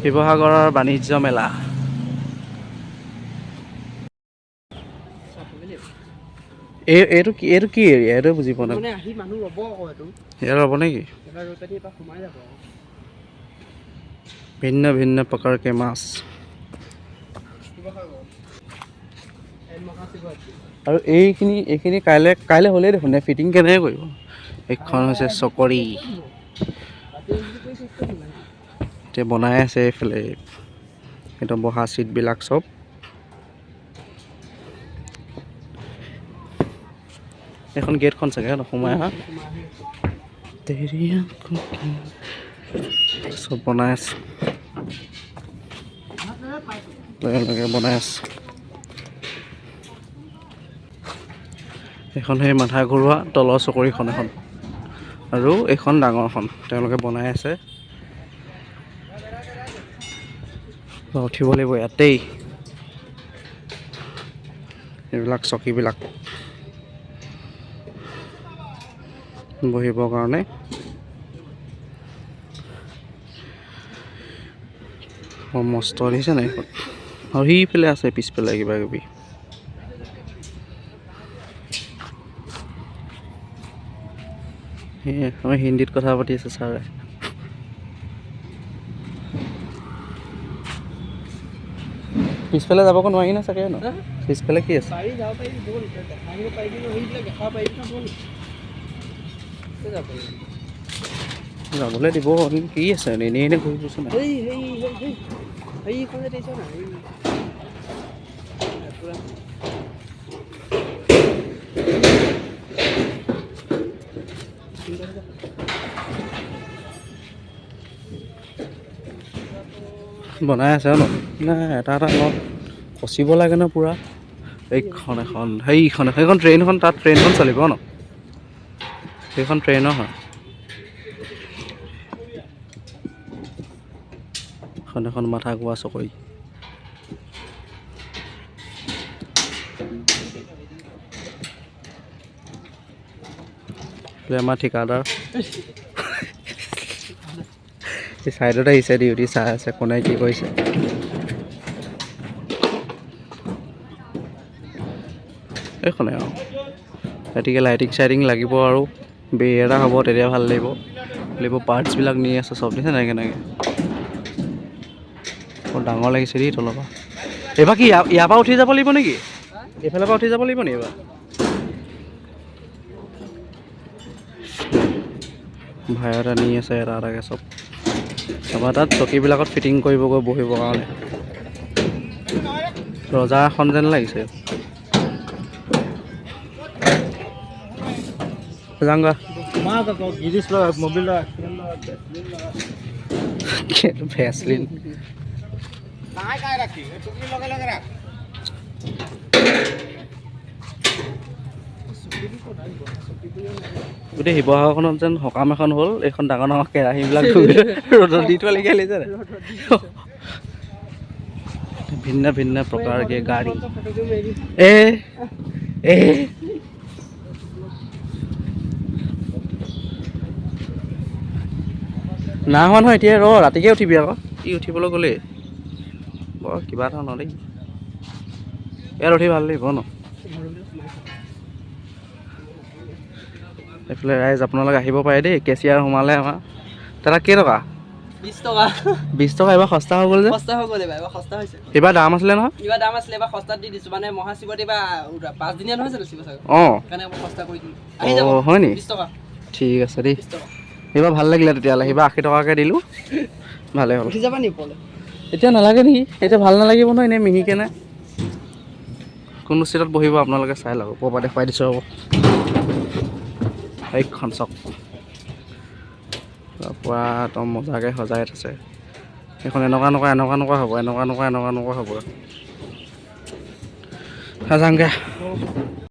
শিৱসাগৰৰ বাণিজ্য মেলা। এই এইটো কি, এইটো কি এৰিয়া, এইটো বুজি পোৱা নাই। মানে আহি মানুহ ৰ'ব আকৌ এইটো। ইয়াত ৰ'ব নেকি? এবাৰ ৰৈ পাতি এবাৰ সোমাই যাব আকৌ। ভিন্ন ভিন্ন প্ৰকাৰ কে মাছ। শিৱসাগৰ এই মহাশিৱৰাত্ৰি। আৰু এইখিনি কাইলৈ হ'লেই দেখোন ফিটিং কেনেকৈ কৰিব? এইখন হৈছে চকৰি। এতিয়া বনাই আছে এইফালে, একদম বহা চিটবিলাক চব। এইখন গেটখন চাগে ন, সোমাই আহা। তেৰি আঁখোं কি- চব বনাই আছে, লগে লগে বনাই আছে। এইখন সেই মাথা ঘূৰোৱা তলৰ চকৰিখন এখন আৰু এইখন ডাঙৰখন তেওঁলোকে বনাই আছে। উঠিব লাগিব ইয়াতেই। এইবিলাক চকীবিলাক বহিবৰ কাৰণে। বৰ মস্ত দেখিছে নাই এইখন? আৰু সেইফালে আছে পিছফালে কিবা কিবি। সেয়ে আমাৰ হিন্দীত কথা পাতি আছে ছাৰে। পিছফালে যাবগৈ নোৱাৰি ন চাগে ন? পিছফালে কি আছে? পাৰি, যাব পাৰিবি, ব'ল। এতিয়া দেখাই আহিব পাৰিবি ন? সেইবিলাক দেখাব পাৰিবি ন? ব'ল, কিয় যাব পাৰিবি? যাবলৈ দিব কিন্তু কি আছে, এনেই এনেই ঘূৰি ফুৰিছোঁ নাই। সেই সেই সেই সেই সেইখন যে দেখিছ নাই, সেই পুৰা। বনাই আছে ন? নাই, এটা এটা not কচিব লাগে ন পূৰা। এইখন এখন, সেইখন সেইখন ট্ৰেইনখন, তাত ট্ৰেইনখন চলিব ন? সেইখন ট্ৰেইনৰ হয়। এখন এখন মাথা গোৱা চকৰি। এইফালে আমাৰ ঠিকাদাৰ এই ছাইডত আহিছে, ডিউটি চাই আছে কোনে কি কৰিছে। এইখনে আৰু ৰাতিকে লাইটিং চাইটিং লাগিব আৰু বেৰ এটা হ'ব, তেতিয়া ভাল লাগিব লাগিব। পাৰ্টছবিলাক নি আছে চব, দিছে নাই কেনেকৈ। বৰ ডাঙৰ লাগিছে দেই তলৰ পৰা। এইবাৰ কি ইয়াৰ পৰা উঠি যাব লাগিব নেকি? এইফালৰ পৰা উঠি যাব লাগিব নেকি এইবাৰ? ভাই এটা নি আছে এটা এটাকৈ চব। তাৰপৰা তাত চকীবিলাকত ফিটিং কৰিবগৈ বহিবৰ কাৰণে। ৰজা এখন যেন লাগিছে। যাওঁগা। গিৰিছ মবিল। ভেচলিন। কাই কাই ৰাখি টুকলি লগে লগে ৰাখ। গোটেই শিৱসাগৰখনত যেন সকাম এখন হ'ল। এইখন ডাঙৰ ডাঙৰ কেৰাহীবিলাক ৰ'দত দি থোৱা লেখীয়া লাগিছে নাই? ভিন্ন ভিন্ন প্ৰকাৰ কে গাড়ী। এ এ নাই হোৱা নহয় এতিয়া, ৰ, ৰাতিকে উঠিবি আকৌ। ই উঠিবলৈ গ'লেই বৰ কিবা এটা ন দেই। ইয়াত উঠি ভাল লাগিব ন? এইফালে ৰাইজ আপোনালোক আহিব পাৰে দেই। কেচিয়াৰ সোমালে আমাৰ। দাদা, কেইটকা? 20 টকা। 20 টকা। এইবাৰ সস্তা হৈ গ'ল যে। সস্তা হৈ গ'ল এইবাৰ, এইবাৰ সস্তা হৈছে। এইবাৰ দাম আছিলে নহয়। এইবাৰ দাম আছিলে, এইবাৰ সস্তাত দি দিছো। মানে মহাশিৱৰাত্ৰি এইবাৰ 5 দিনীয়া নহয় জানো শিৱসাগৰ? অঁ। সেইকাৰণে আকৌ সস্তা কৰি দিলো। আহি যাব। অঁ, হয় নি? 20 টকা। ঠিক আছে দেই। 20 টকা। এইবাৰ ভাল লাগিলে তেতিয়াহ'লে। সেইবাৰ 80 টকাকৈ দিলোঁ, ভালেই হ'ল। উঠি যাবা নি ওপৰলৈ? এতিয়া নালাগে নেকি? এতিয়া ভাল নালাগিব নহয় এনেই মিহিকে নাই। কোনটো চিটত বহিব আপোনালোকে চাই লওক, ওপৰৰ পৰা দেখুৱাই দিছোঁ। হ'ব, এইখন চাওক, পূৰা একদম মজাকৈ সজাই থৈছে। এইখন এনেকুৱা এনেকুৱা এনেকুৱা এনেকুৱা হ'ব, এনেকুৱা এনেকুৱা এনেকুৱা এনেকুৱা হ'ব। যাওঁগৈ।